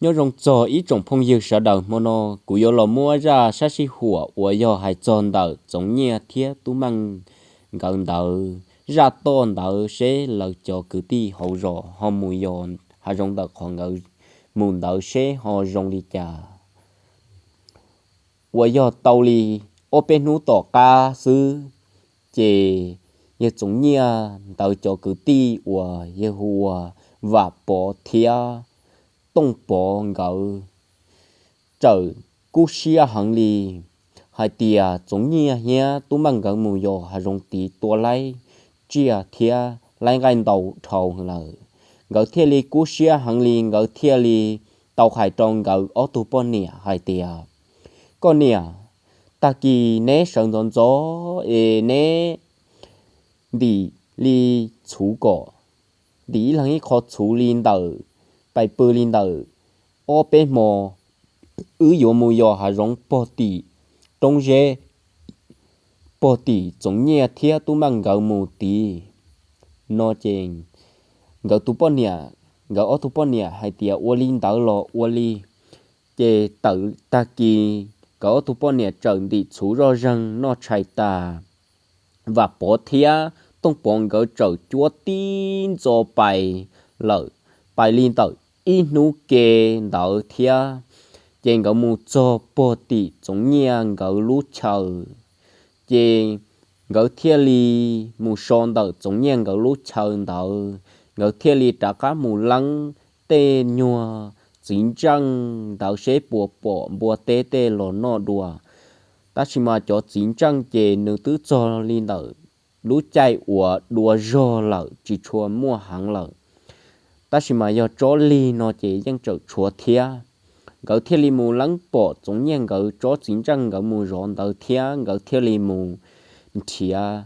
Nyob zoo txog ib tsoom phooj ywg sawv daws, hmo no kuv yuav los muab zaj sab sij huam uas yog hais txog ntawm Txoov Nyiaj thiab Tub Meej nkawd ntawd. Zaj toj ntawd seb lawv cov kwv tij hauv zos ho mus yos hav zoov ntawm qhov nkawd mus ntawd seb ho zoo li cas. Uas yog tau li ob peb hnub tom qab xwb, ces yawg Txoov Nyiaj ntawd cov kwv tij uas yawg hu ua Vam Pov thiab Tooj Pov nkawd txawm kub siab heev li hais tias Txoov Nyiaj thiab Tub Meej nkawd mus yos hav zoov tid tua laib tsiaj thiab laib nqaij ntau dhau lawm. Nkawd thiaj li kub siab heev li, nkawd thiaj li tau hais rau nkawd ob tug poj niam hais tias, koj niam, tag kis neb sawv ntxov ntxov es neb ntim li txhuv kom, ntim ib leeg ib qho txhuv li ntawm, pais pw li ntawm ob peb hmo, wb yuav mus yos hav zoov pog tim roob zeb, pog tim Txoov Nyiaj thiab Tub Meej nkawd mus tid no ces nkawd tus poj niam, nkawd ob tug poj niam hais tias ua li ntawd los ua li. Ces tawm tag kis nkawd ob tug poj niam txawm ntim txhuv zoj zeeg noj tshais tas, Vam Pov thiab Tooj Pov nkawd txawm cuab tib ntxo pais lawm, pais li ntawm ib hnub ke ntawd thiab, ces nkawd mus txog pog tim Txoov Nyiaj nkawd lub chaw, ces nkawd thiaj li mus so ntawm Txoov Nyiaj nkawd lub chaw ntawd, nkawd thiaj li rov qab mus leeb tej nyuag txiv ntseej ntawd seb puas pom npua teb tej los noj dua. Tab sis mas cov txiv ntseej ces nws twb txog li ntawm lub caij uas dua zog lawm tsis tshua muaj heev lawm. Tab sis mas yog tsob lig no ces yeej tseem tshuav thiab. Nkawd thiaj li mus leeb pom Txoov Nyiaj nkawd tsob txiv ntseej nkawd mus zov ntawd thiab, nkawd thiaj li mus nrhiav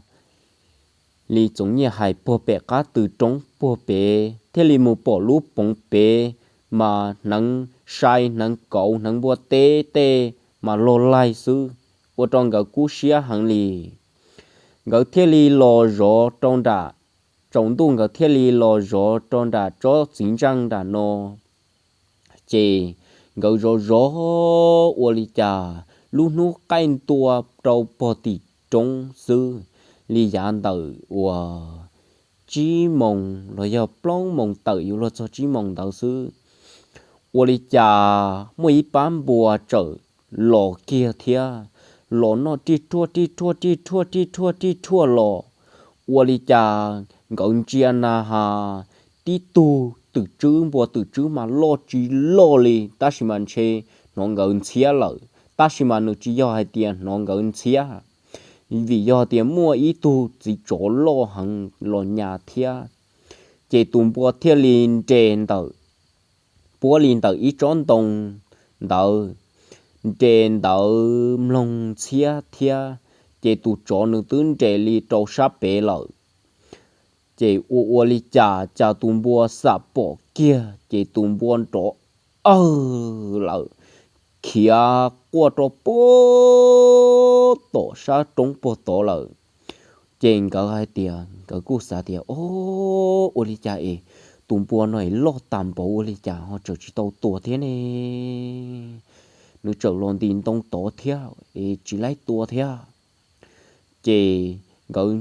li Txoov Nyiaj hais puag pem qab tw roob puag pem, thiaj li mus pom lub poov pem mas hneev sai hneev kauv hneev npua teb tej mas loj laig xwb, ua rau nkawd kub siab heev li. Nkawd thiaj li los zov rau nram, tsaus ntuj nkawd thiaj li los zov rau nram tsob txiv ntseej nram no. Ces nkawd zov zov ua li cas lub hnub qaij ntua rau pog tim roob xwb, li yav ntawm uas tsib moos los yog plaub moos tawm yuav luag txog tsib moos ntawd xwb, ua li cas muaj ib pab npua txawm los kiag thiab, los noj rij ruaj rij ruaj rij ruaj rij ruaj rij ruaj los, ua li cas nkawd ntsia na has, tib tug twm tswb, npua twm tswb mas loj tsis loj li tab sis mas ntshe hnov nkawd ntxhiab lawm, tab sis mas nws tsis yog hais tias hnov nkawd ntxhiab, vim yog tias muaj ib tug txiv tsov loj heev los nyas thiab. Ces tus npua thiaj li nres ntawm, puab li ntawm ib tsob ntoo ntawd, nres ntawd mloog ntxhiab thiab, ces tus tsov nws twb nres li rau sab pem lawm. Ces ua ua li cas cas tus npua xam pom kiag ces tus npua nrov awg lawm, khiav quaj rau puag tom sab roob puag tod lawm. Ces nkawd hais tias, nkawd kuj xav tias, o, ua li cas es tus npua no es loj tas npaum ua li cas ho tseem tsis tau tua thiab ne? Nws tseem los ntim ntoo tod thiab es tsis laib tua thiab. Ces nkawd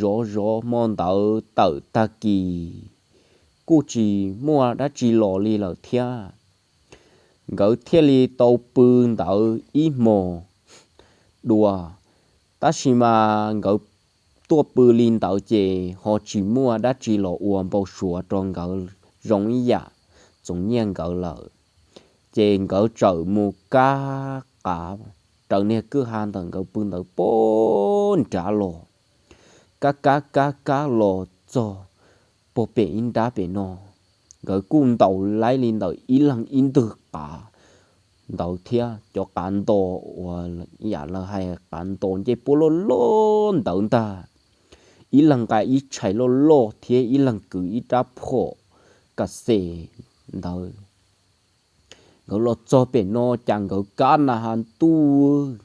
zov zov hmo ntawd tawm tag kis kuj tsis muaj dab tsi los li lawm thiab. Nkawd thiaj li tau pw ntawd ib hmos dua, tab sis mas nkawd tuaj pw li ntawd ces ho tsis muaj dab tsi los ua npau suav rau nkawd zoo ib yam Txoov Nyiaj nkawd lawm. Ces nkawd txawm mus kab qav raws niag kwj ha ntawm nkawd pw ntawd puag nrad los, kab kab kab kab los txog puag pem ib nrab pem no, nkawd kuj ntaus laib li ntawm ib leeg ib ntwg qav ntawd thiab, cov qav nto uas yam lawv hais qav nto ncej puab loj loj ntawd ntag, ib leeg nqa ib tshais loj loj thiab ib leeg kwv ib rab phom kas xes ntawd. Nkawd los txog pem no cas nkawd kab na has ntuj,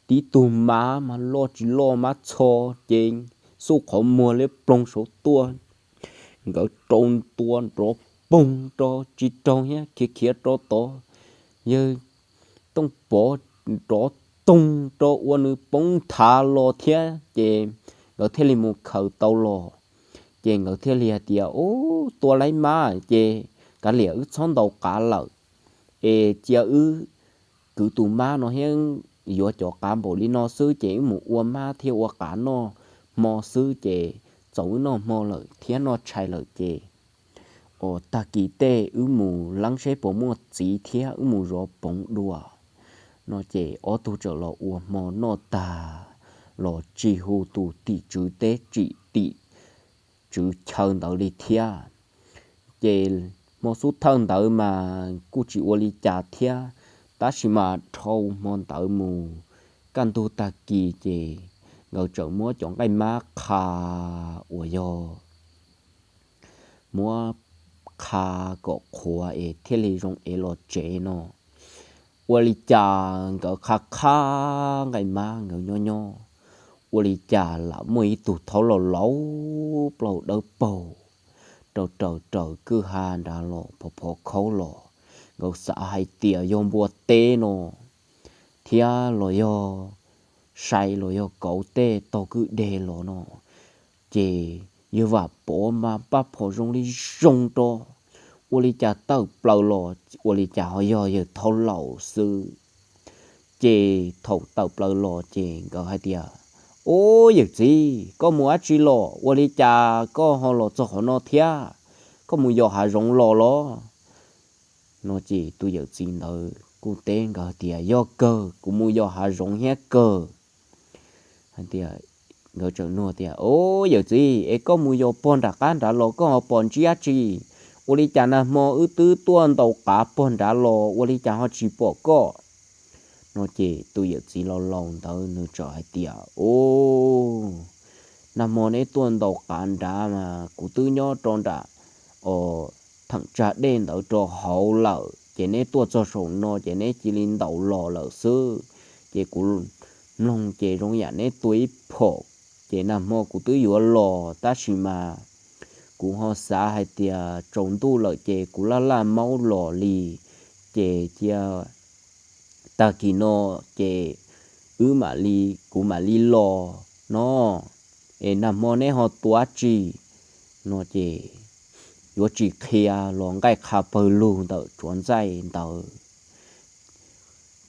tib tug mab mas loj tsis loj mab txho ces xuj qhov muag liab ploog saud tuaj. Nkawd rau ntua nrov poog rau tsis raug thiab khiav khiav rau tod. Yawg Tooj Pov nrov toog rau ua nws poob nthav los thiab ces nkawd thiaj li mus khaws tau los. Ces nkawd thiaj li hais tias, Ub, tua laib mab ces kav liam wb txhob ntaus qav lawm, es cia wb kwv tus mab no thiab yuav cov qav npaum li no xwb ces wb mus ua mab thiab ua qav noj hmo xwb ces txaus wb noj hmo lawm thiab noj tshais lawm ces tag kis tej wb mus leeb seb puas muaj txiv thiab wb mus zov poov dua. No ces ob tug txawm los ua hmo noj tag los tsis hu tus tim tswv teb tim tswv chaw ntawd li thiab. Ces hmo xub thawj ntawd mas kuj tsis ua li cas thiab, tab sis mas dhau hmo ntawd mus kaj ntug tag kis ces nkawd txawm muab cov nqaij mab qha uas yog muab qha kom qhuav es thiaj li zoo ev los tsev no. Ua li cas nkawd qha qha nqaij mab nkawd nyob nyob, ua li cas lam muaj ib tug thaub laus laus plaub dawb paug raws raws raws kwj ha nrad los phov phov khaub los. Nkawd xav hais tias yog npua teb no thiab los yog sai los yog kauv tej taug kwj deg los no. Ces yawg Vam Pov mas paj phom zoo li zoo rau, ua li cas tawm plaws los ua li cas ho yog yawg thaub laus xwb. Ces thaum tawm plaws los ces nkawd hais tias, Ub, yawm txiv, koj mus dab tsi los? Ua li cas koj ho los txog qhov no thiab? Koj mus yos hav zoov los los? No ces tus yawm txiv ntawd kuj teb nkawd tias, Yog kawg, kuv mus yos hav zoov thiab kawg. Hais tias, nkawd txawm nug tias, Ub, yawm txiv, es koj mus yos pog nram qab nrad los koj ho pom ntsib dab tsi? Ua li cas nag hmo wb twb tuaj ntaus qav pog nrad los ua li cas ho tsis pom koj? No ces tus yawm txiv laus laus ntawd nws txawm hais tias, Ub, nag hmo neb tuaj ntaus qav nrad mas kuv twb nyob rau nram os theem tsag dej ntawd rau hauv lawm ces neb tuaj txog saum no ces neb cia li ntaus los lawm xwb. Ces kuv mloog ces zoo yam neb tua ib phom, ces nag hmo kuv twb yuav los tab sis mas kuv ho xav hais tias tsaus ntuj lawm ces kuv laj laj maub los li, ces cia tag kis no ces wb mam li, kuv mam li los no, es nag hmo neb ho tua dab tsi? No ces yuav tsis qhia los nqaij qha pawg lug ntawm tsuav ntxaij ntawd.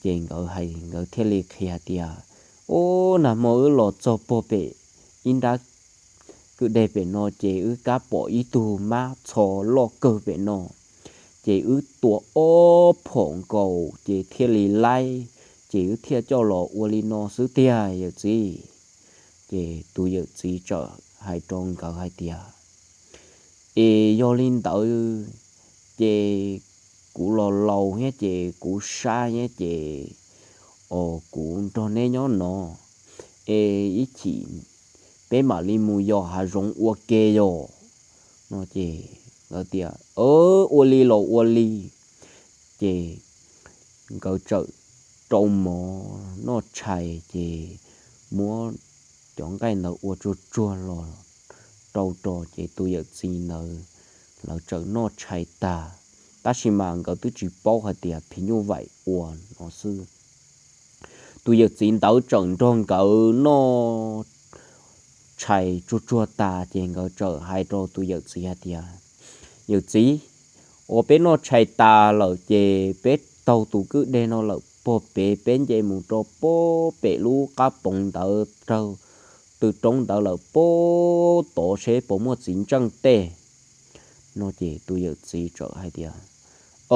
Ces nkawd hais, nkawd thiaj li qhia tias, Ub, nag hmo wb los txog pog pem ib nrab kwj deg pem no ces wb kab pom ib tug mab txho loj kawg pem no, ces wb tua ob phom nkaus ces thiaj li laib, ces wb thiaj coj los ua li no xwb tiag yawm txiv. Ces tus yawm txiv txawm hais rau nkawd hais tias, Es yog li ntawd ces kuv los laus thiab ces kuv sab thiab ces, os, kuv nrog neb nyob no, es ib chim peb mam li mus yos hav zoov ua ke yos. No ces nkawd tias, Ua li los ua li. Ces nkawd txawm rau mov noj tshais ces muab cov nqaij ntawd ua tsuag tsuag los rau rau ces tus yawm txiv ntawd lawv txawm noj tshais tag, tab sis mas nkawd twb tsis paub hais tias phim nyuj vaim ua no xwb. Tus yawm txiv ntawd txawm nrog nkawd noj tshais tsuag tsuag tas ces nkawd txawm hais rau tus yawm txiv hais tias, Yawm txiv, uas peb noj tshais tas lawm ces peb taug tus kwj deg no lawm pog pem, peb nce mus rau pog pem lub qab poov ntawd raug tw roob ntawd lawm pog tod seb puas muaj txiv ntseej tej. No ces tus yawm txiv txawm hais tias,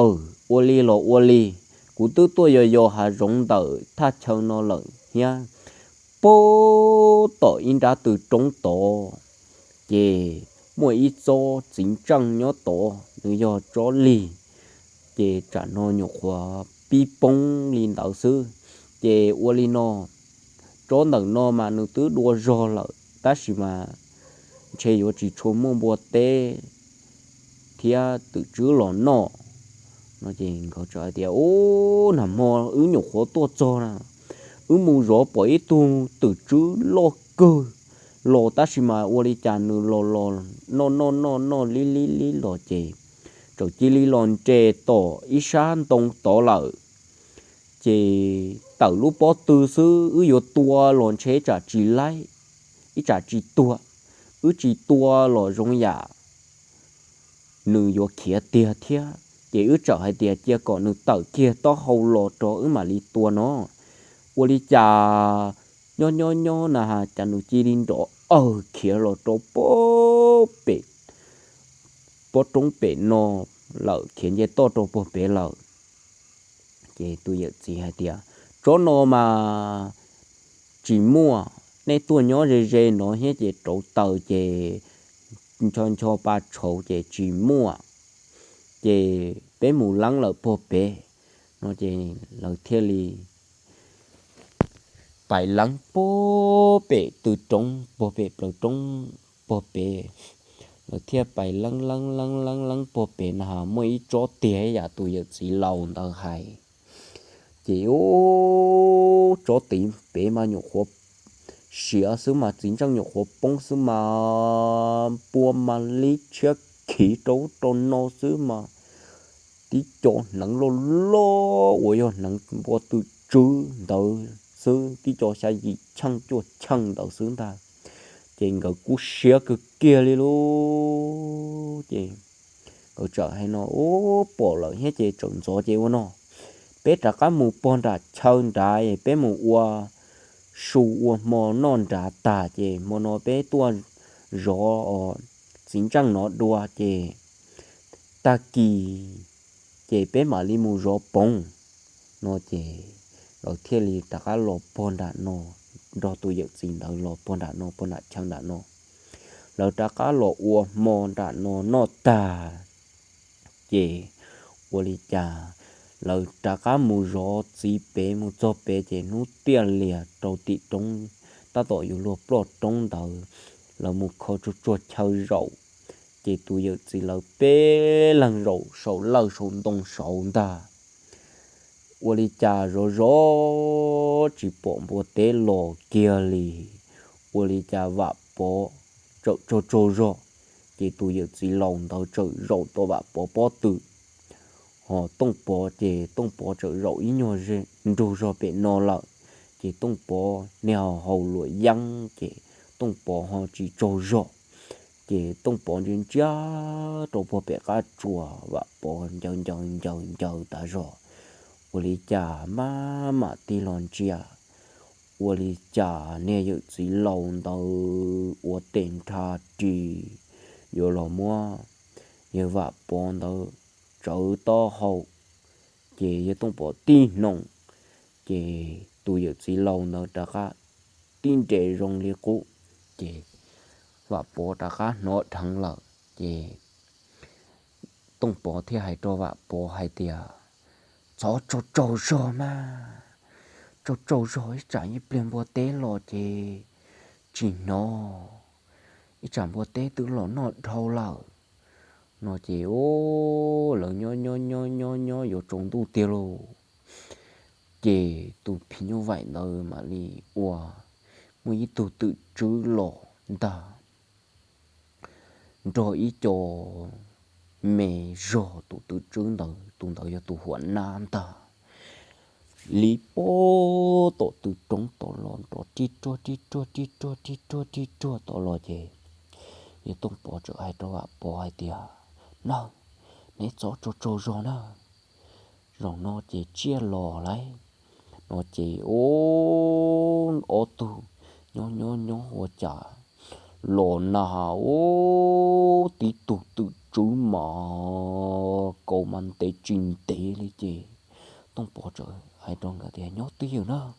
Aw, ua li los ua li, kuv twb tuaj yos yos hav zoov ntawm thaj chaw no lawm thiab, pog tom ib nrab tw roob tod ces muaj ib tsob txiv ntseej nyob tod, nws yog tsob lig, ces tsam no nyuam qhuav pib poob li ntawd xwb. Ces ua li no, tsob ntawm no mas nws twb dua zog lawm tab sis mas ntshe yuav tsis tshua muaj npua teb thiab twm tswb los noj. No ces nkawd txawm hais tias, Ub, nag hmo wb nyuam qhuav tuaj txog na, wb mus zov pom ib tug twm tswb loj kawg los tab sis mas ua li cas nws los los noj noj noj noj li li li los ces txawm cia li los nres tom ib sab ntoo tod lawm. Ces tawm lub pob tw xwb wb yuav tua los ntshe ib tsam tsis laib, ib tsam tsis tuag, wb tsis tua los zoo yam nws yuav khiav tiag thiab. Ces wb txawm hais tias cia kom nws tawm kiag taub hau los rau wb mam li tua no. Ua li cas nyob nyob nyob na cas nws cia li nrov awg khiav los rau pem pob roob pem no lawm, khiav nce toj rau puag pem lawm. Ces tus yawm txiv hais tias, tsob no mas tsis muaj, nej tuaj nyob ze ze no thiab ces rauv taws ces ncho ncho pa tshauv ces tsis muaj, ces peb mus leeb lawm puag pem no. Ces lawv thiaj li pais leeb puag pem tw roob puag pem plaws roob puag pem. Lawv thiaj pais leeb leeb leeb leeb leeb puag pem na muaj ib tsob tiag yam tus yawm txiv laus ntawd hais. Ces ub, tsob tid pem mas nyuam qhuav siav xwb mas txiv ntseej nyuam qhuav poob xwb mas npua mas li tshiab khiv rau ub rau no xwb mas tib co hneev loj loj uas yog hneev npua twm tswb ntawd xwb, tib co xya yim cheej cuaj cheej ntawd xwb ntag. Ces nkawd kub siab kawg kiag li lub ces nkawd txawm hais no, ub, pom lawm thiab ces txawm ntxov ces ua no, peb rov qab mus pog nram chaw nrad es peb mus ua su ua hmo noj nrad tag ces hmo no peb tuaj zov txiv ntseej no dua ces tag kis ces peb mam li mus zov poov no. Ces lawv thiaj li rov qab los pog nram no, nrog tus yawm txiv ntawd los pog nram no, pog nram chaw nram no. Lawv rov qab los ua hmo nram no noj tag ces ua li cas lawv rov qab mus zov txiv pem, mus txog pem ces hnub tiaj lias rau tim roob, tab tom yuav luag ploj roob ntawd, lawv mus kho tsuag tsuag chaw zaum, ces tus yawm txiv lawv peb leeg zaum saum lawj saum ntoo saud ntag. Ua li cas zov zov tsis pom npua teb los kiag li, ua li cas Vam Pov txawm tsaug tsaug zog, ces tus yawm txiv laus ntawd txawm zaum tau Vam Pov pob tw, ho Tooj Pov ces Tooj Pov txawm zaum ib nyuag nrug zog pem no lawm, ces Tooj Pov niag ho haus luam yeeb ces Tooj Pov ho tsis tsaug zog. Ces Tooj Pov ntsia ntsia rau puag pem qab tsuas, Vam Pov ncaws ncaws ncaws ncaws tas zog, ua li cas maj mam tig los ntsia, ua li cas niag yawm txiv laus ntawd ua tes nrha ris yuav los muab yawg Vam Pov ntawd tsawv taub hau, ces yawg Tooj Pov tib hnoos, ces tus yawm txiv laus ntawd rov qab tib nres zoo li qub, ces Vam Pov rov qab hnov dheev lawm. Ces Tooj Pov thiaj hais rau Vam Pov hais tias, txhob tsaug tsaug zog mas, tsaug tsaug zog ib tsam ib pliag npua teb los ces tsis hnov, ib tsam npua teb twb los noj dhau lawm no ces, ub, lawv nyob nyob nyob nyob nyob yuav tsaus ntuj tiag lauj. Ces tus phim nyuj vaim ntawd mam li ua, muaj ib tug twm tswb los ntag, nrog ib co me zog tus twm tswb ntawd, tus ntawd yog tus huam nab ntag, li puag tom tw roob tom los nrov ri ruag ri ruag ri ruag ri ruag ri ruag tom los ces yawg Tooj Pov txawm hais rau Vam Pov hais tias, nawb, neb txhob tsaug tsaug zog nawb, zaum no ces tsiaj los lawm no ces, ub, ob tug nyob nyob nyob ua cas los na, ub, tib tug twm tswb mas kaus mas ntev tsis ntev li ces Tooj Pov txawm hais rau nkawd tias, nyob twj ywm nawb.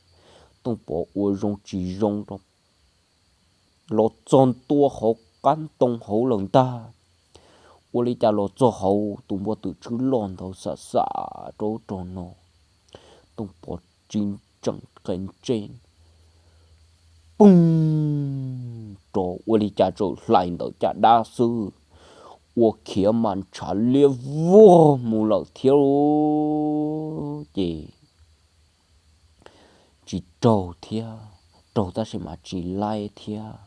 Tooj Pov ua zoo tsis zoo rau los txog ntua hauv qab ntoo hauv lawm ntag. Ua li cas los txog hauv tus npua twm tswb loj ntawd xam xam rau ub rau no, Tooj Pov tsis tseem qe ntsej, poob rau ua li cas txawm hlais ntawm caj dab xwb, ua khiav mas ntshav liab vog mus lawm thiab ces tsis raug thiab, raug tab sis mas tsis laib thiab.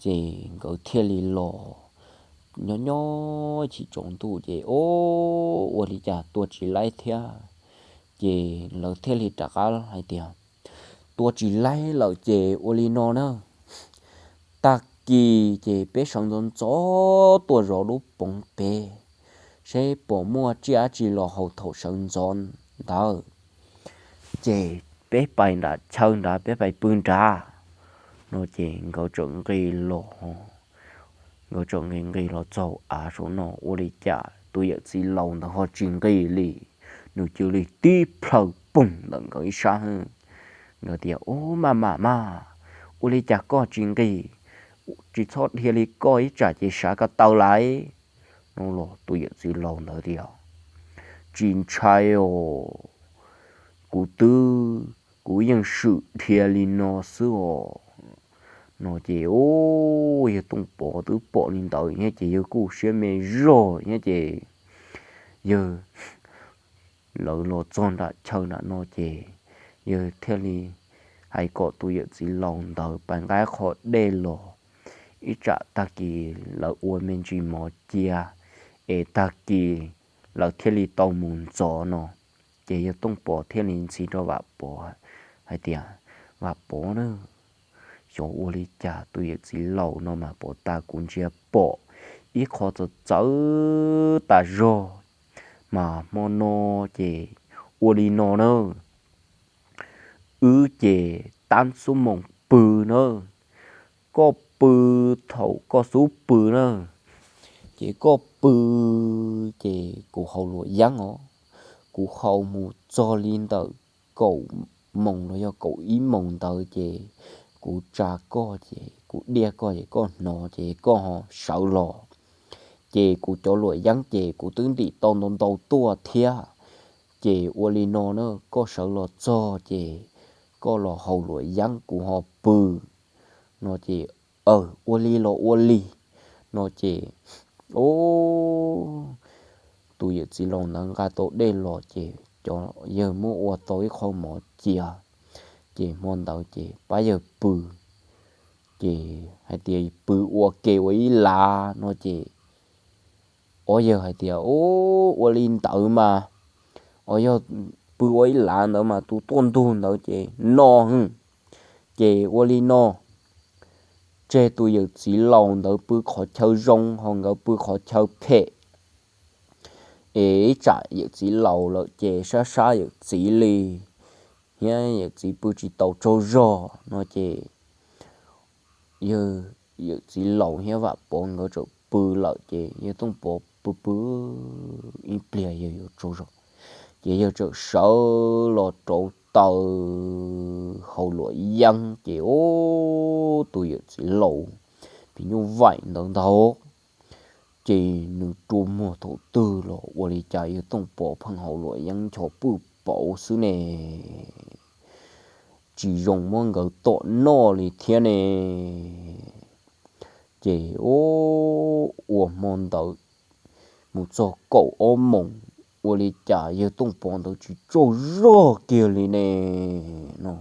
Ces nkawd thiaj li los nyob nyob chim tsaus ntuj ces ua li cas tua tsis laib thiab. Ces lawv thiaj li rov qab hais tias, tua tsis laib lawm ces ua li no na, tag kis ces peb sawv ntxov ntxov tuaj zov lub poov pem, seb puas muaj tsiaj dab tsi los haus thaum sawv ntxov ntawd, ces peb pais nram chaw nrad, peb pais pw nrad. No ces nkawd txawm nqis los, nkawd txawm nqis nqis los txog av saum no, ua li cas tus yawm txiv laus ntawd ho tsis nqis li, nws cia li tib plhaw poog ntawm nkawd ib sab. Nkawd tias, Ub, maj mam mas, ua li cas koj tsis nqis, tsis txhob dhia li koj ib tsam ces sav ko taw lawm. No los tus yawm txiv laus ntawd tias, Tsis ntshai os, kuv twb, kuv yeej swm dhia li no xwb os. No ces, ub, yawg Tooj Pov twb pom li ntawd thiab ces yawg kuj siab me zog thiab ces yawg, lawv los txog nram chaw nram no ces yawg thiaj li hais kom tus yawm txiv laus ntawd pais nqa qho dej los, ib tsam tag kis lawv ua me ntsis mov cia, es tag kis lawv thiaj li tau mus ntxov no. Ces yawg Tooj Pov thiaj li ntxhi rau Vam Pov hais tias, Vam Pov na, xyov ua li cas tus yawm txiv laus no mas pov tas kuv ntsia pom ib qho txawv txawv tas zog, mas hmo no ces ua li no na, wb ces tab xub moos pw na, koj pw thaum koj xub pw na, ces koj pw ces kuv haus luam yeeb os, kuv haus mus txog li ntawm kaum moos los yog kaum ib moos ntawd ces kuv tsa koj ces kuv diaj koj ces koj hnov ces koj ho sawv los. Ces kuv cov luam yeeb ces kuv twb ntim tau ntau ntau tuaj thiab. Ces ua li no na, koj sawv los txog ces koj los haus luam yeeb kuv ho pw. No ces, Aw, ua li los ua li. No ces, o, tus yawm txiv laus ntawd nqa tau dej los ces cov yawg muab ua tau ib qho mov cia. Ces hmo ntawd ces pab yawg pw, ces hais tias pw ua ke ua ib lav no ces ob yawg hais tias, Ub, ua li ntawd mas, o, yog pw ua ib lav ntawd mas tus tuaj ntug ntawd ces no. Ces ua li no, tseg tus yawm txiv laus ntawd pw qhov chaw zoo ho nkawd pw qhov chaw phem, es ib tsam yawm txiv laus lawm ces sab sab yawm txiv li, thiab yawm txiv pw tsis tau tsaug zog no ces yawm txiv laus thiab Vam Pov nkawd txawm pw lawm ces yawg Tooj Pov pw pw ib pliag yawg yuav tsaug zog, ces yawg txawm sawv los rauv taws haus luam yeeb ces, o, tus yawm txiv laus phim nyuj vaim ntawd ntag, ces nws rua muag thaum twg los ua li cas yawg Tooj Pov pheej haus luam yeeb ncho pwj pauv xwb ne, tsis zoo muab nkawd tom noj li thiab ne. Ces, o, ua hmo ntawd mus txog kaum ob moos, ua li cas yawg Tooj Pov ntawd tsis tsaug zog kiag li ne no.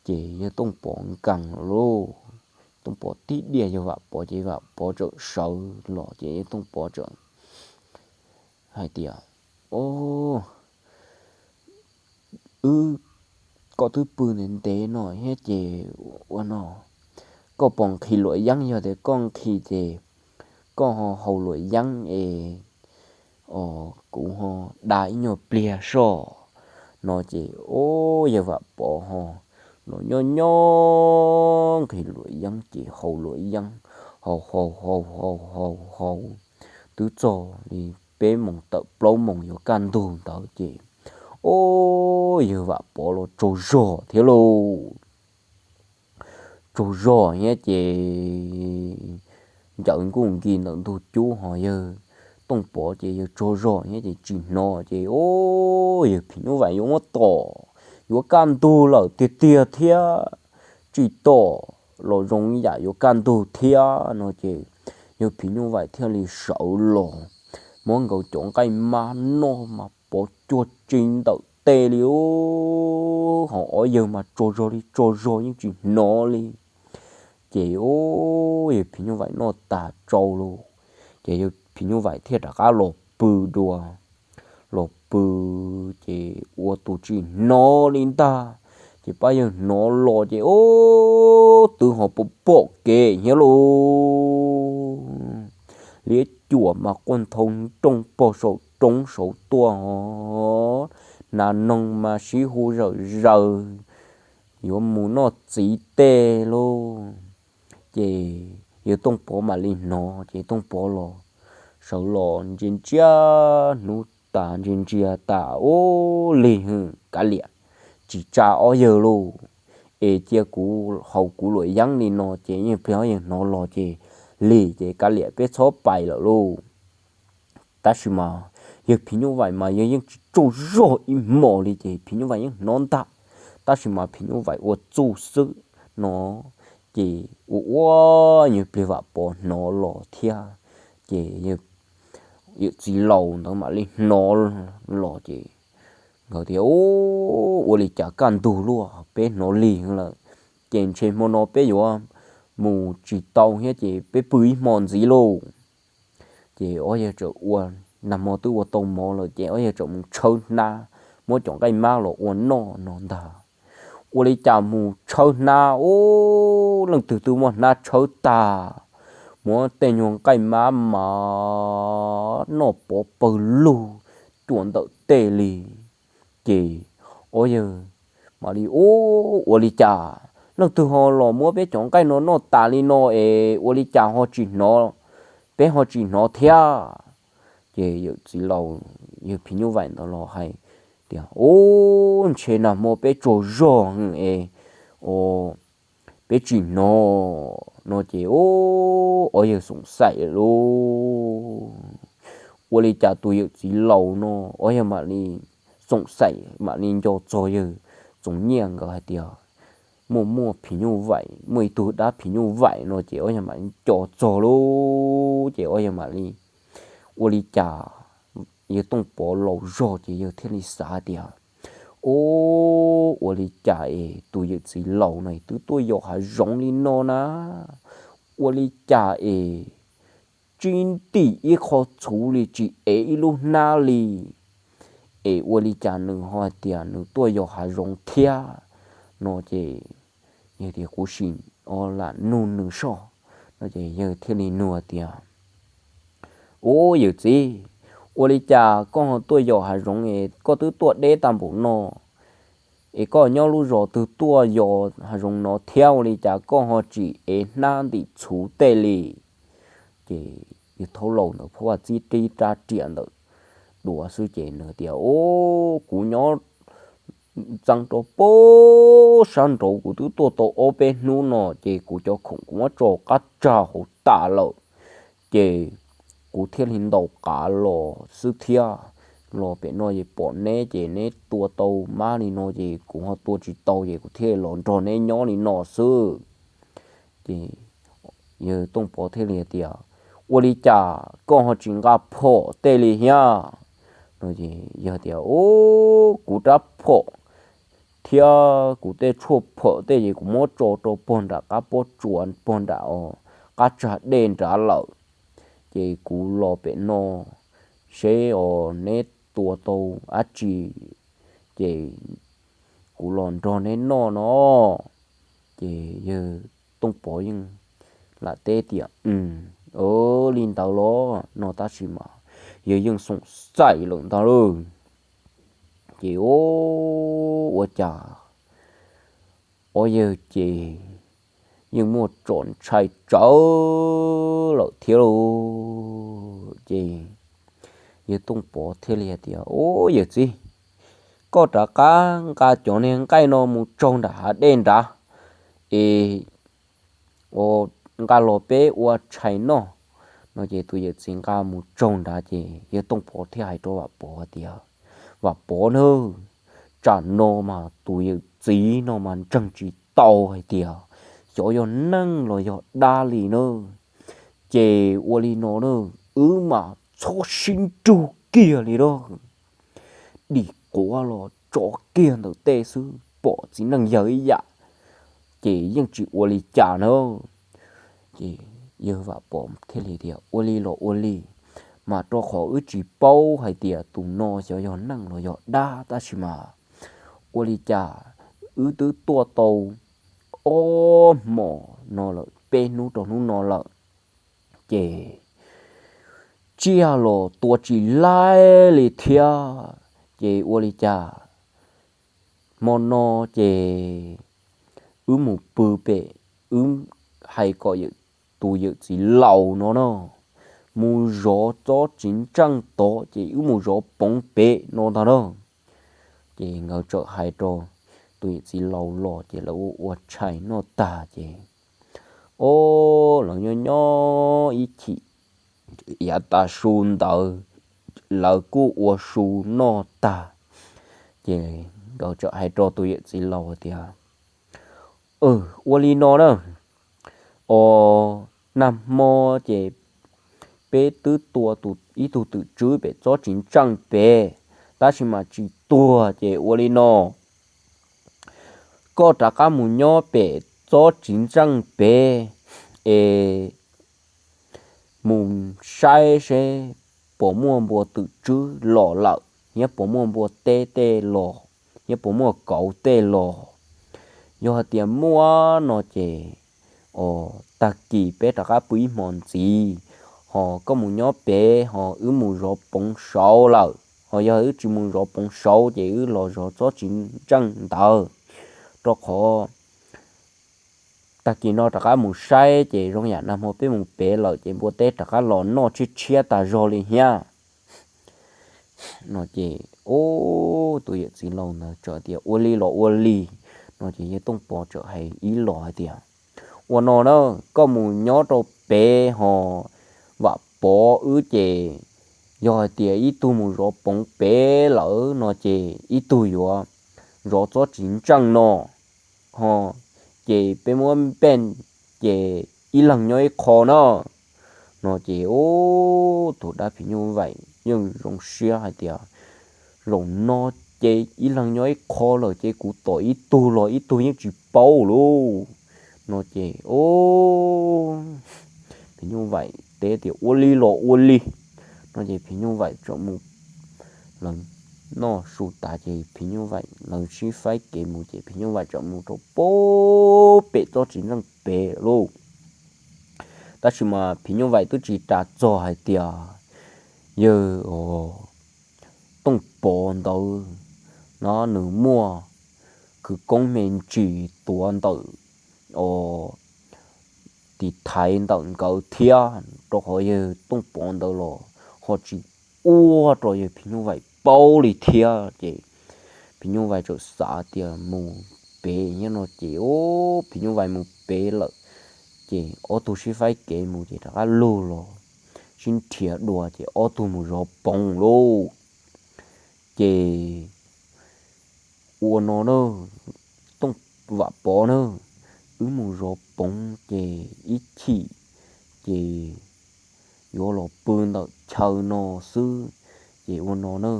Ces yawg Tooj Pov nkees lawm lauj, Tooj Pov tib diaj yawg Vam Pov ces Vam Pov txawm sawv los ces yawg Tooj Pov txawm hais tias, O, wb, koj twb pw ntev ntev no thiab ces ua no, koj puas nqhis luam yeeb? Yog tias koj nqhis ces koj ho haus luam yeeb es, o, kuv ho da ib nyuag pliag soj. No ces, o, yawg Vam Pov ho los nyob nyob nqhis luam yeeb ces haus luam yeeb, haus haus haus haus haus haus, twb txog li peb moos tawm plaub moos yuav kaj ntug ntawd ces, o, yawg Vam Pov los tsaug zog thiab lauj. Tsaug zog thiab ces ncaws nkuj nkis ntawm ntug cub ho yawg Tooj Pov ces yawg tsaug zog thiab ces tsis hnov ces, o, yawg phim nyuj vaim yuav muab tom, yuav kaj ntug lawm tiag tiag thiab, tsis tom los zoo yam yuav kaj ntug thiab no ces yawg phim nyuj vaim thiaj li sawv los muab nkawd cov nqaij mab noj mas pov cuag tsi ntawm tes li, o, ho ob yawg mas tsaug zog li tsaug zog yeej tsis hnov li. Ces, o, yawg phim nyuj vaim noj tas tsau lauj, Ces yawg phim nyuj vaim thiaj rov qab los pw dua. Los pw ces ua tus tsis hnov li ntag. Ces pab yawg hnov los ces ub, twb ho pom pom kev thiab lauj. Liab cuam mas quaj nthoo nrooj pog saum roob saud tuaj hos, nas noog mas sib hu zawm zaws yuav mus noj txiv tej lauj. Ces yawg Tooj Pov mam li hnov ces Tooj Pov los sawv los ntsia ntsia hnub tas ntsia ntsia tas, ub, lig hwj kav liam, tsis tsa ob yawg lauj, es cia kuv haus kuv luam yeeb li no ces yeej pliag ob yawg hnov los ces lig ces kav liam peb txhob pais lawm lauj. Tab sis mas yawg phim nyuj vaim mas yawg yeej tsis tsaug zog ib hmos li ces phim nyuj vaim yeej hnov ntag. Tab sis mas phim nyuj vaim ua txuj xwb no ces ua ua nyuag pliag Vam Pov hnov los thiab. Ces yawm txiv laus ntawd mam li hnov los ces nkawd tias, Ub, ua li cas kaj ntug luaj peb hnov lig lawm, ces ntshe hmo no peb yuav mus tsis tau thiab ces peb pw ib hmo ntxiv lauj. Ces ob yawg txawm ua, nag hmo twb ua tau mov lawm ces ob yawg txawm mus tshawb hnab muab cov nqaij mab los ua noj no ntag. Ua li cas mus tshawb hnab, ub, leej twg twb muab hnab tshawb tag, muab tej nyuag nqaij mab mas noj pov pawg lug cuam ntawm tej li. Ces ob yawg mam li, Ub, ua li cas leej twg ho los muab peb cov nqaij no noj tas li no es ua li cas ho tsis hnov, peb ho tsis hnov thiab? Ces yawm txiv laus yawg phim nyuj vaim ntawd los hais tias, Ub, ntshe nag hmo peb tsaug zog es peb tsis hnov no ces, ub, ob yawg xoom xaim lauj. Ua li cas tus yawm txiv laus no ob yawg mam li xoom xaim mam li nco txog yawg Txoov Nyiaj nkawd hais tias muaj muaj phim nyuj vaim, muaj ib tug dab phim nyuj vaim no ces ob yawg mam li nco txog lauj. Ces ob yawg mam li, ua li cas yawg Tooj Pov laus zog ces yawg thiaj li xav tias, Ub, ua li cas es tus yawm txiv laus no twb tuaj yos hav zoov li no na? Ua li cas es tsib ntim ib qho txhuv li tsis ev ib lub hnab li? Es ua li cas nws ho hais tias nws tuaj yos hav zoov thiab no ces yawg tias, Kuv sim lam nug nws soj no ces yawg thiaj li nug tias, Ub, yawm txiv, ua li cas koj ho tuaj yos hav zoov es koj twb tuaj deb tag npaum no, es koj nyob lub zos twg tuaj yos hav zoov no thiab ua li cas koj ho tsis ev hnab ntim txhuv tej li? Ces yawg thaub laus ntawd phob ua txib rib rab riam ntawm duav xwb ces nws tias, Ub, kuv nyob ntxeev rau pem sab nraud kuv twb tuaj tau ob peb hnub no ces kuv cov khoom kuv muab tso qab tsag hauv tas lawm, ces kuv thiaj li ntaus qav los xwb thiab. Los pem no es pom neb ces neb tua tau mab li no ces kuv ho tua tsis tau ces kuv thiaj los nrog neb nyob li no xwb. Ces yawg Tooj Pov thiaj li hais tias, Ua li cas koj ho tsis nqa phom tej li thiab? Yawg tias, Ub, kuv rab phom thiab kuv tej tshuaj phom tej ces kuv muab tso rau pog nram qab pob tsuas pog nram qab tsag dej nrad lawm, ces kuv los pem no seb os neb tua tau dab tsi ces kuv los nrog neb noj no. Ces yawg Tooj Pov yeej lam teb tias, Li ntawd los no tab sis mas yawg yeej xoom xaim lawm ntag lauj. Ces ua cas ob yawg ces yeej muaj tsom ntshai tsawv lawm thiab lauj. Ces yawg Tooj Pov thiaj li hais tias, Ub, yawm txiv, koj rov qab nqa cov niag nqaij no mus tsaug nram hav dej nrad es nqa los peb ua tshais noj no. Ces tus yawm txiv nqa mus tsaug nrad ces yawg Tooj Pov thiaj hais rau Vam Pov tias, Vam Pov nawb, tsam no mas tus yawm txiv no mas ntseeg tsis tau hais tias xyov yog neeg los yog dab li na. Ces ua li no na, wb mas txhob sib nrug kiag li na. Dim quav los tso kiag ntawm tej xwb pom txiv neej yawg ib yam, ces yeej tsis ua li cas na. Ces Yawg Vam Pov thiaj li tias, ua li los ua li, mas rau qhov wb tsis paub hais tias tus no xyov yog neeg los yog dab, tab sis mas ua li cas wb twb tuaj tau ob hmos no lawm, peb hnub rau hnub no lawm, ces tsiaj los tua tsis laib li thiab. Ces ua li cas hmo no ces wb mus pw pem, wb hais kom tus yawm txiv laus no na mus zov tsob txiv ntseej tod, ces wb mus zov poov pem no ntag na. Ces nkawd txawm hais rau tus yawm txiv laus los, ces lawv ua ua tshais noj tag ces, o, lawv nyob nyob ib chim, yav tas su ntawd lawv kuj ua su noj tag, ces nkawd txawm hais rau tus yawm txiv laus tias, ua li no na, o, nag hmo ces peb twb tua ib tug twm tswb pem tsob txiv ntseej pem, tab sis mas tsis tuag, ces ua li no, koj rov qab mus nyob pem tsob txiv ntseej pem es mus saib seb puas muaj npua twm tswb los lawm, thiab puas muaj npua teb tej los, thiab puas muaj kauv tej los. Yog hais tias muaj no ces, o, tag kis peb rov qab pw ib hmos ntxiv, ho koj mus nyob pem, ho wb mus zov poov saud lawm. Ho yog wb tsis mus zov poov saud ces wb los zov tsob txiv ntseej ntawd, rau qhov tag kis no rov qab mus saib ces zoo yam nag hmo peb mus pem lawm ces npua teb rov qab los noj tshiab tshiab tas zog li thiab. No ces, o, tus yawm txiv laus ntawd txawm tias, ua li los ua li. No ces yawg Tooj Pov txawm hais ib los hais tias, ua no na, koj mus nyob rau pem, ho Vam Pov wb ces yog hais tias ib tug mus zov poov pem lawm no ces ib tug yuav zov tsob txiv ntseej no, ho ces peb muab npej, ces ib leeg nyob ib qho na. No ces, o, tus dab phim nyuj vaim yeej zoo siab hais tias, zaum no ces ib leeg nyob ib qho lawm ces kuv tom ib tug los ib tug yeej tsis paub lauj. No ces, o, phim nyuj vaim teb tias, ua li los ua li. No ces phim nyuj vaim txawm mus, lawv noj su tas ces phim nyuj vaim, lawv sib faib kev mus ces phim nyuj vaim txawm mus rau pem tsob txiv ntseej pem lauj. Tab sis mas phim nyuj vaim twb tsis ras txog hais tias yawg Tooj Pov ntawd no nws muaj khwv koob me ntsis tuav ntawm, o, tiv thaiv ntawm nkawd thiab, rau qhov yawg Tooj Pov ntawd los ho tsis ua rau yawg phim nyuj vaim paub li thiab. Ces phim nyuj vaim txawm xav tias mus pem nyob no ces, o, phim nyuj vaim mus pem lawm, ces ob tug sib faib kev mus ces rov qab lug los sib nrhiav dua ces ob tug mus zov poov lauj. Ces ua no na, Tooj Vam Pov na, wb mus zov poov ces ib chim ces yuav los pw ntawm chaw no xwb. Ces ua no na,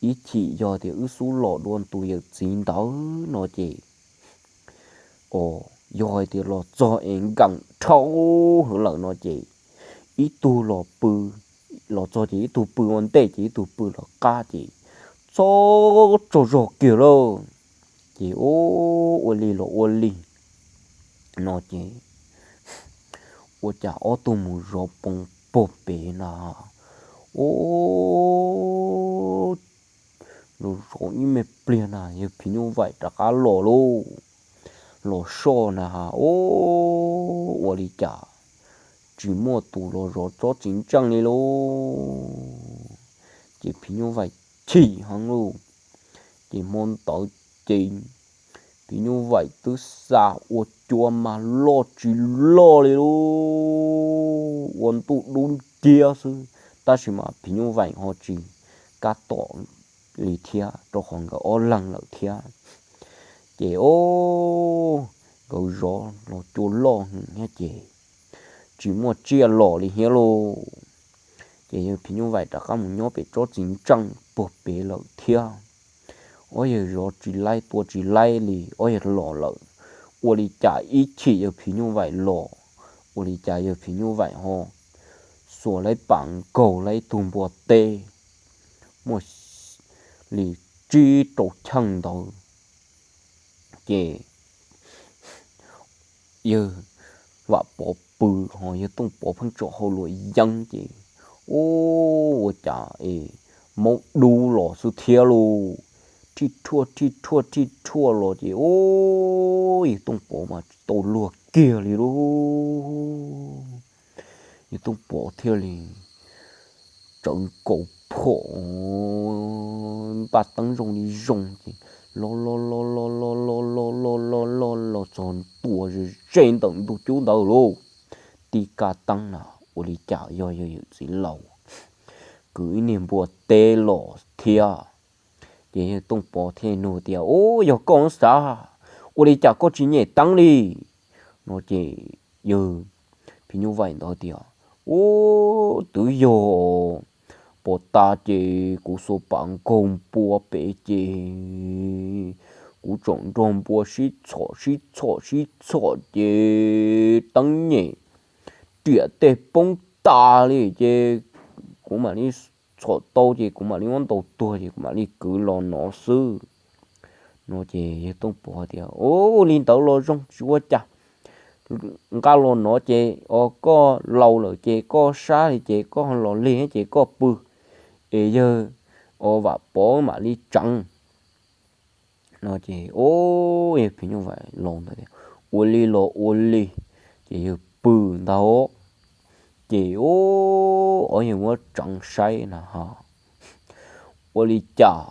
ib chim yog tias wb xub los dua tus yawm txiv ntawd no ces, o, yog hais tias los txog es nkees dhau heev lawm no ces ib tug los pw, los txog ces ib tug pw ua ntej ces ib tug pw los qab ces txog tsaug zog kiag lauj. Ces, o, ua li los ua li no ces ua cas ob tug mus zov poov puag pem na, o, los zov ib me pliag na yawg phim nyuj vaim rov qab los lauj. Los soj na, o, ua li cas tsis muaj tus los zov tsob txiv ntseej li lauj. Ces phim nyuj vaim chim heev lauj. Ces hmo ntawd ces phim nyuj vaim twb xa ua cua mas loj tsis loj li lauj, ua ntuj dub nciab xwb, tab sis mas phim nyuj vaim ho tsis kam tom li thiab, rau qhov nkawd ob leeg lawm thiab. Ces, o, nkawd zov los cua loj heev thiab ces tsis muaj tsiaj los li thiab lauj. Ces yawg phim nyuj vaim rov qab mus nyob pem tsob txiv ntseej puag pem lawm thiab. Ob yawg zov tsis laib tua tsis laib li, ob yawg los lawm. Ua li cas ib chim yawg phim nyuj vaim los, ua li cas yawg phim nyuj vaim ho xuas laib pam nkaug laib tug npua teb muaj li tsib rau cheej ntawd, ces yawg Vam Pov pw ho yawg Tooj Pov pheej tsom hau luam yeeb ces, ua cas es maub dub los xwb thiab lauj, rhij rhuaj rhij rhuaj rhij rhuaj los ces, ua yawg Tooj Pov mas tsis tau luag kiag li lauj. Yawg Tooj Pov thiaj li tsawv nkaus phom npaj teeb zoo li zoo ces los los los los los los los los los los txog ntua ze ze ntawm ntug cub ntawd lauj. Tib kab teeb na, ua li cas yog yawg yawm txiv laus kwv ib niag npua teb los thiab. Ces yawg Tooj Pov thiaj nug tias, Ub, yog koj xav, ua li cas koj tsis nyem teeb li? No ces yawg phim nyuj vaim ntawd tias, Ub, twb yog pos tas ces kuv xuas pam nkaug npua pem ces kuv tsom nrog npua sib txhom sib txhom sib txhom ces teeb nyem riam tej poob tas li ces kuv mam li txhom tau ces kuv mam li muab ntaus tuag ces kuv mam li kwv los no xwb. No ces yawg Tooj Pov tias, Ub, li ntawd los zoo tsis ua cas, nqa los no ces os koj laus lawm ces koj sab li ces koj los lig ces koj pw es yawg os Vam Pov mam li tseev. No ces, o, yawg phim nyuj vaim laus ntawd tias, Ua li los ua li. Ces yawg pw ntag. Ces, o, ob yawg muab tseev saib na ho, ua li cas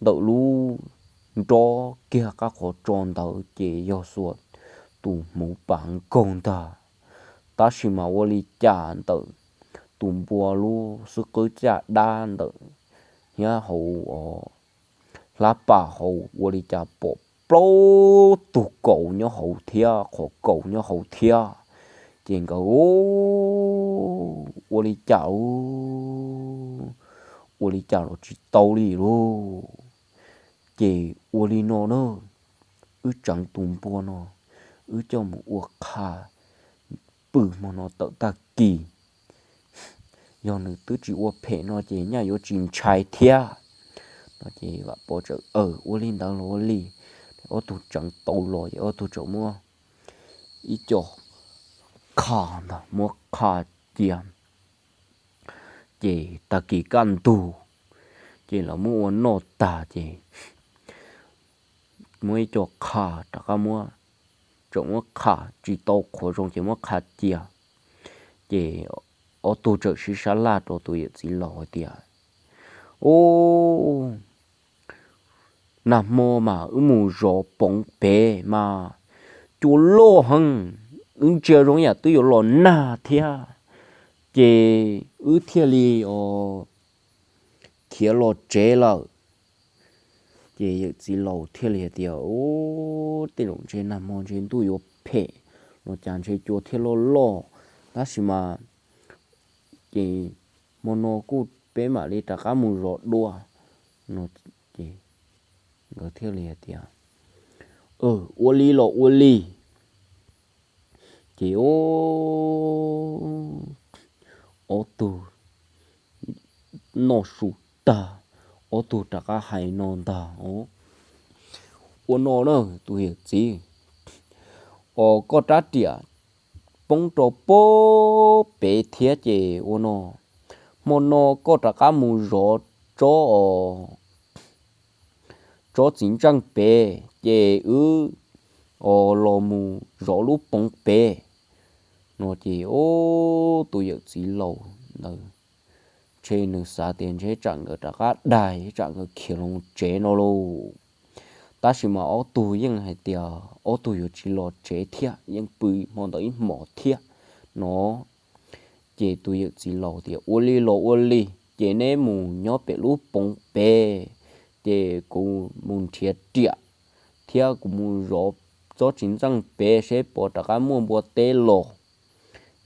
ntawm lub nrob kiag qab qhov tso ntawd ces yog xuas tus hmuv pam nkaug ntag. Tab sis mas ua li cas ntawm tus npua lub xwb qwb caj dab ntawm hniab hauv os hlab pas hauv ua li cas pom plaub tug kaus nyob hauv thiab, qhov kaus nyob hauv thiab. Ces nkawd ua li cas, ua li cas los tsis tau li lauj. Ces ua li no na, wb tseev tus npua no, wb coj mus ua qha pw hmo no tawm tag kis. Yog nws twb tsis ua phem no ces nyaj yuav tsis ntshai thiab. No ces Vam Pov txawm, Aws, ua li ntawd los ua li. Ob tug tseev tau los ces ob tug txawm muab ib co qha ntag, muab qha cia. Ces tag kis kaj ntug ces lawv muab ua noj tag ces muab ib co qha rov qab muab, tseem muab qha tsis tau qhuav zoo ces muab qha cia. Ces ob tug txawm sib sab laj rau tus yawm txiv laus hais tias, Ub, nag hmo mas wb mus zov poov pem mas cua loj heev, wb ntsia zoo yam twb yuav los nag thiab, ces wb thiaj li os khiav los tsev lawm. Ces yawm txiv laus thiaj li hais tias, Ub, tej zaum ntshe nag hmo ntshe ntuj yuav phem los cas ntshe cua thiaj loj loj, tab sis mas ces hmo no kuj peb mam li rov qab mus zov dua. No ces nkawd thiaj li hais tias, Ua li los ua li. Ces ob tug noj su tag, ob tug rov qab hais no ntag, Ua no na tus yawm txiv, os koj rab riam poob rau pem thiab ces ua no, hmo no koj rov qab mus zov tsob os tsob txiv ntseej pem ces wb os los mus zov lub poov pem. No ces ub tus yawm txiv laus ntawd ntshe nws xav tias ntshe tsam nkawd rov qab daig tsam nkawd khiav los tsev no lauj. Tab sis mas ob tug yeej hais tias ob tug yuav tsis los tsev thiab, yeej pw hmo ntawd ib hmos thiab no. Ces tus yawm txiv laus tias, Ua li los ua li, ces neb mus nyob pem lub poov pem, ces kuv mus nrhiav riam thiab kuv mus zov tsob txiv ntseej pem seb puas rov qab muaj npua teb los.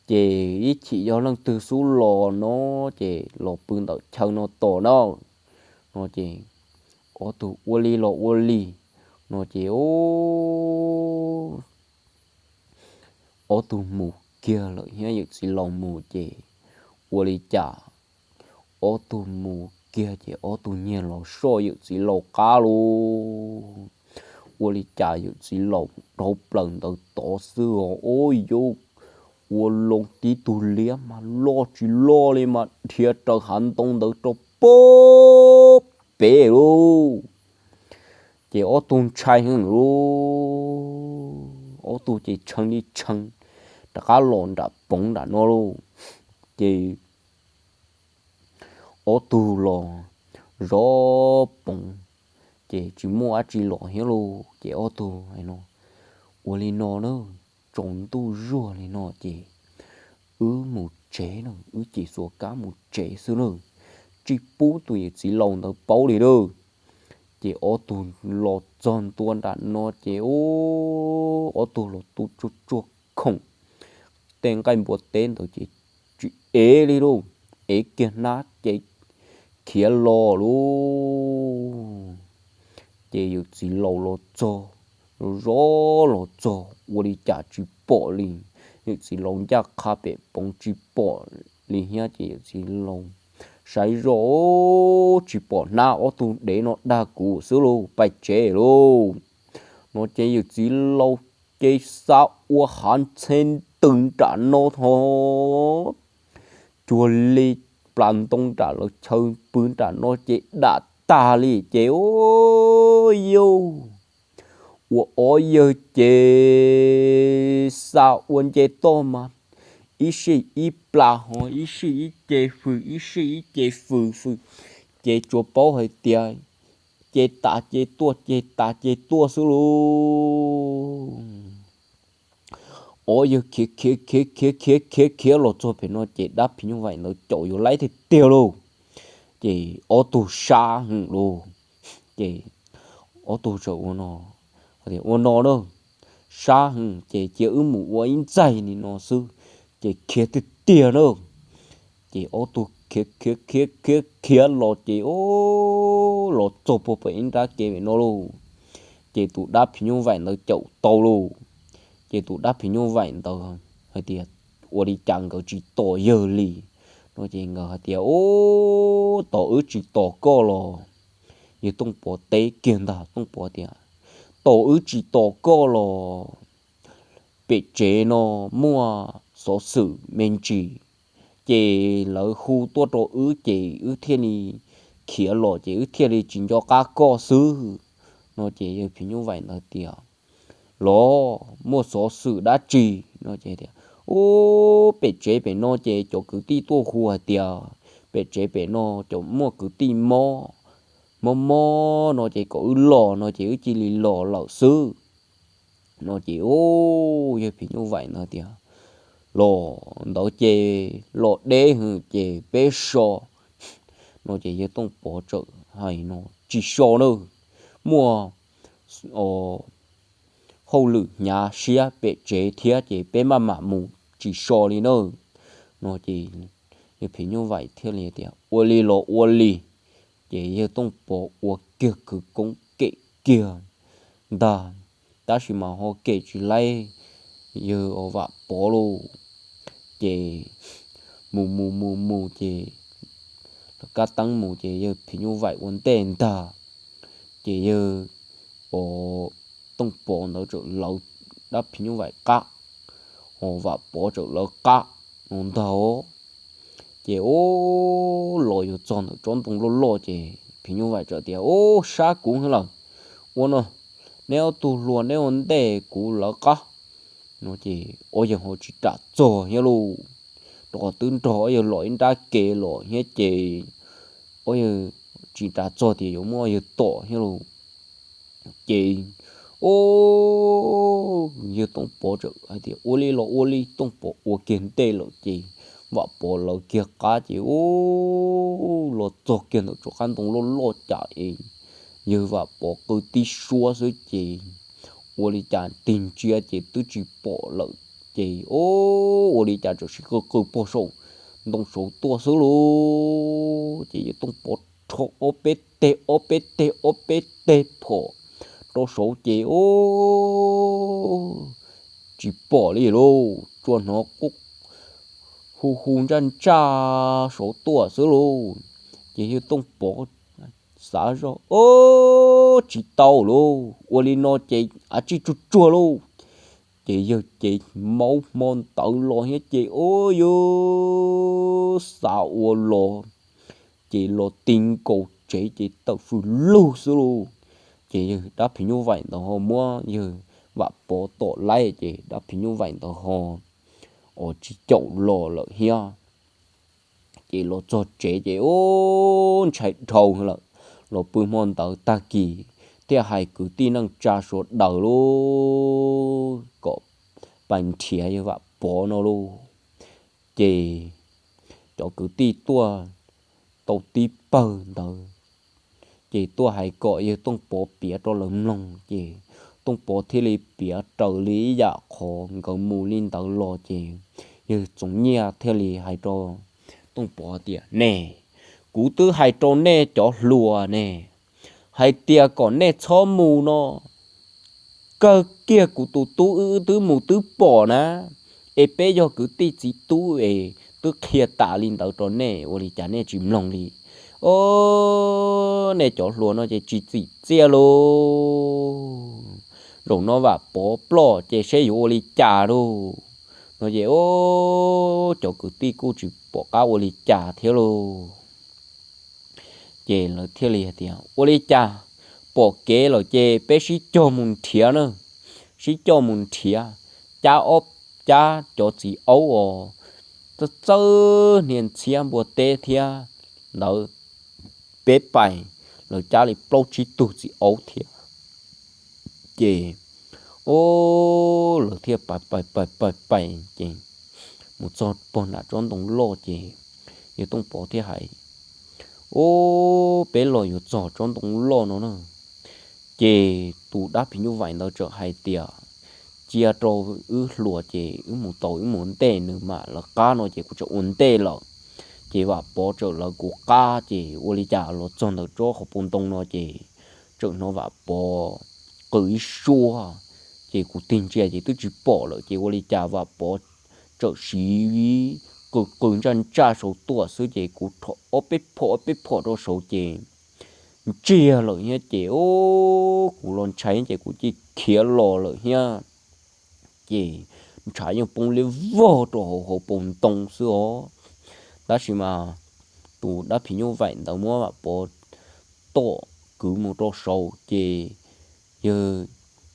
Ces ib chim yog leej twg xub los no ces los pw ntawm chaw no tos na. No ces ob tug ua li los ua li. No ces ob tug mus kiag lawm thiab yawm txiv laus mus ces ua li cas ob tug mus kiag ces ob tug nyiag los soj yawm txiv laus qab lauj. Ua li cas yawm txiv laus dhau plaws ntawd tod xwb os, ua loo tib tug liab mas loj tsis loj li mas dhia raws hav ntoo ntawd rau pem lauj. Ces ob tug ntshai heev lauj, ob tug ces tshee li tshee rov qab los nram poov nram no lauj. Ces ob tug los zov poov, ces tsis muaj dab tsi los thiab lauj. Ces ob tug hais no, ua li no na, tsaus ntuj zuag li no ces wb mus tsev na, wb ces xuas kab mus tsev xwb na, tsis pub tus yawm txiv laus ntawd paub li lauj. Ces ob tug los txog ntua nram no ces ob tug los tu tsuag tsuag khoom, tej nqaij npua teb ntawd ces tsis ev li lauj, ev kiag hnab ces khiav los lauj. Ces yawm txiv laus los txog, zov los txog ua li cas tsis pom li. Yawm txiv laus ncaj qha pem poov tsis pom li thiab ces yawm txiv laus saib zoj tsis pom hnab, ob tug dev no dag kuv xwb lauj, pais tsev lauj. No ces yawm txiv laus ces xa ua hav ntxhe ntws nram no tho, cuag li plas ntoo nram lawv chaw pw nram no ces dam tag li ces yuj, ua ob yawg ces xa ua nce toj mas ib sij ib plas ho ib sij ib ce fws ib sij ib ce fws fws, ces tsuas paub hais tias ce tas ce tuaj ce tas ce tuaj xwb lauj. Ob yawg khiav khiav khiav khiav khiav khiav khiav los txog pem no ces dab phim nyuj vaim ntawd caum yuav laib tiag tiag lauj. Ces ob tug sab heev lauj. Ces ob tug txawm ua no, ua no na, sab heev ces cia wb mus ua ib ntxaig li no xwb, ces khiav tiag tiag na. Ces ob tug khiav khiav khiav khiav khiav los ces los txog puag pem ib nrab kev pem no lauj. Ces tus dab phim nyuj vaim ntawd caum tau lauj. Ces tus dab phim nyuj vaim ntawd hais tias, ua li cas nkawd tsis tos yawg li? No ces nkawd hais tias, ub, tos wb tsis tos koj los? Yawg Tooj Pov teb kiag ntag, Tooj Pov tias, tos wb tsis tos koj los? Pem tsev no muaj xov xwm me ntsis, ces lawv hu tuaj rau wb ces wb thiaj li khiav los ces wb thiaj li tsis nco qab koj xwb. No ces yawg phim nyuj vaim ntawd tias, los muaj xov xwm dab tsi? No ces tias, ub, pem tsev pem no ces cov kwv tij tuaj hu hais tias pem tsev pem no cov muaj kwv tij mob, mob mob no ces kom wb los no ces wb cia li los lawm xwb. No ces, ub, yawg phim nyuj vaim ntawd tias, los ntawd ces los deb heev ces peb so. No ces yawg Tooj Pov txawm hais no, tsis so na, muaj hauj lwm hnyav siab pem tsev thiab ces peb maj mam mus, tsis so li na. No ces yawg phim nyuj vaim thiaj li tias, ua li los ua li. Ces yawg Tooj Pov ua kiag khawv koob kem kiag ntag, tab sis mas ho kem tsis laib yawg Vam Pov lauj. Ces mus mus mus mus ces kab teeb mus ces yawg phim nyuj vaim ua ntej ntag, ces yawg Tooj Pov ntawd txawm lawv dab phim nyuj vaim qab, ho Vam Pov txawm lawv qab no ntag. Ces ub, los yuav txog ntawm tsob ntoo loj loj ces phim nyuj vaim txawm tias, ub, sab kuv heev lawm, ua no, neb ob tug hluas neb ua ntej kuv lawv qab. No ces ob yawg ho tsis ram txog thiab lauj, rau qhov twb nrog ob yawg los ib nrab kev los thiab ces ob yawg tsis ram txog tias yuav muab ob yawg tom thiab lauj. Ces, ub, yawg Tooj Pov txawm hais tias, ua li los ua li. Tooj Pov ua kiag ntej lawm ces Vam Pov lawv kiag qab ces, ub, los txog kiag ntawm tsob qab ntoo loj loj cas es yawg Vam Pov qw tib suab xwb ces ua li cas tig ntsia ces twb tsis pom lawm. Ces, ub, ua li cas txawm sis qw qw puag saum ntoo saud tuaj xwb lauj. Ces yawg Tooj Pov rho ob peb teg ob peb teg ob peb teg phom rau saud ces, ub, tsis pom li lauj, tsuas hnov qub hu hu ntsaj ntsaj saud tuaj xwb lauj. Ces yawg Tooj Pov xav zoj, Ob, tsis tau lauj, ua li no ces av tsij tsuag tsuag lauj. Ces yawg cev maub hmo ntawd los thiab ces, ub, yawg xav ua los, ces los ti nkaus tsev ces tawm fws lug xwb lauj. Ces yawg dab phim nyuj vaim ntawd ho muab yawg Vam Pov tom laib ces dab phim nyuj vaim ntawd ho, os, tsis caum los lawm thiab. Ces los txog tsev ces, ub, ntshai dhau lawm. Los pw hmo ntawd tag kis thiaj hais kwv tij neej tsa sawv daws lauj, kom pais nrhiav yawg Vam Pov no lauj. Ces cov kwv tij tuaj tau tib pawg ntawd, ces tuaj hais kom yawg Tooj Pov piav rau lawv mloog, ces Tooj Pov thiaj li piav raws li ib yam qhov nkawd mus li ntawd los ces yawg Txoov Nyiaj thiaj li hais rau Tooj Pov tias, Ne, kuv twb hais rau nej cov hluas ne, hais tias kom nej txhob mus no, kawg kiag kuv tus tub wb twb mus twb pom na, es peb yog kwv tij txiv tub es twb qhia tas li ntawd rau nej, ua li cas nej tsis mloog li? Ob, nej cov hluas no ces tsis txim txiaj lauj. Zaum no Vam Pov ploj ces seb yuav ua li cas lauj. No ces, ob, cov kwv tij kuj tsis pom qab ua li cas thiab lauj. Ces lawv thiaj li hais tias, Ua li cas, pom kev lawm ces peb sib cog mus nrhiav na, sib coj mus nrhiav, cab ob, cab cov txiv aub os, txawj txawj hnia ntxhiab npua teb thiab ntawd, peb pais. Lawv cab li plaub tsib tug txiv aub thiab. Ces, ob, lawv thiaj pais pais pais pais pais ces mus txog pog nram tsob ntoo loj ces yawg Tooj Pov thiaj hais, Ob, peb los yuav txog tsob ntoo loj no na. Ces tus dab phim nyuj vaim ntawd txawm hais tias, Cia rau wb hluas ces wb mus tau wb mus ntej, nws mam lawv qab no ces kuv tseem ua ntej lawm. Ces Vam Pov txawm lawv kuv qab ces ua li cas los txog ntawm tsob qhov pau ntoo no ces txawm hnov Vam Pov qw ib suab, ces kuv tig ntsia ces twb tsis pom lawm ces ua li cas Vam Pov txawm siv qw qw ntsaj ntsaj saud tuaj xwb ces kuv rho ob peb phom ob peb phom rau saud ces ntsiag lawm thiab ces, ob, kuv los ntshai ces kuv cia khiav los lawm thiab. Ces ntshav yeej poob liab vog rau hauv hauv paus ntoo xwb os. Tab sis mas tus dab phim nyuj vaim ntawd muab Vam Pov tom kwv mus rau saud ces yawg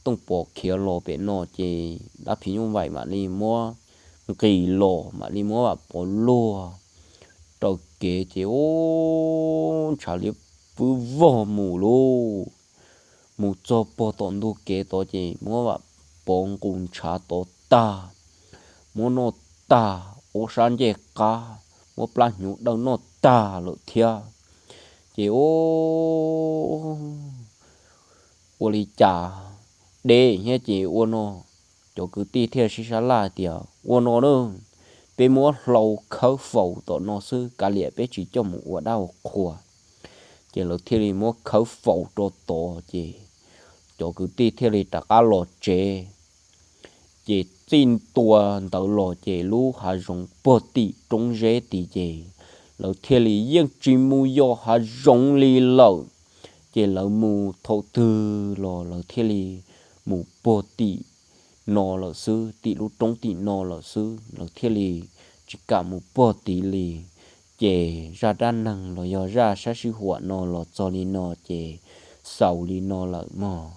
Tooj Pov khiav los pem no ces dab phim nyuj vaim mam li muab nqis los mam li muab Vam Pov luag raws kev ces, ob, ntshav liab vog mus lauj. Mus txog pog tom ntug kev tod ces muab Vam Pov nqus ntshav tod tag, muab noj tag, ob sab ncej qab, muab plab hnyuv dawj noj tag lawm thiab. Ces, ob, ua li cas deb thiab ces ua no, cov kwv tij thiaj sib sab laj tias, Ua no na, peb muab hlau khawb faus tom no xwb, kav liam peb tsis coj mus ua dab ua qhua. Ces lawv thiaj li muab khawb faus rau tod ces cov kwv tij thiaj li rov qab los tsev. Ces txij ntua ntawd los ces lub hav zoov puag tim roob zeb tid ces lawv thiaj li yeej tsis mus yos hav zoov li lawm. Ces lawv mus thaum twg los lawv thiaj li mus puag tim no lawm xwb, tim lub roob tim no lawm xwb, lawv thiaj li tsis kam mus puag tid li. Ces zaj dab neeg los yog zaj sab sij huam no los txog li no ces xaus li no lawm mog.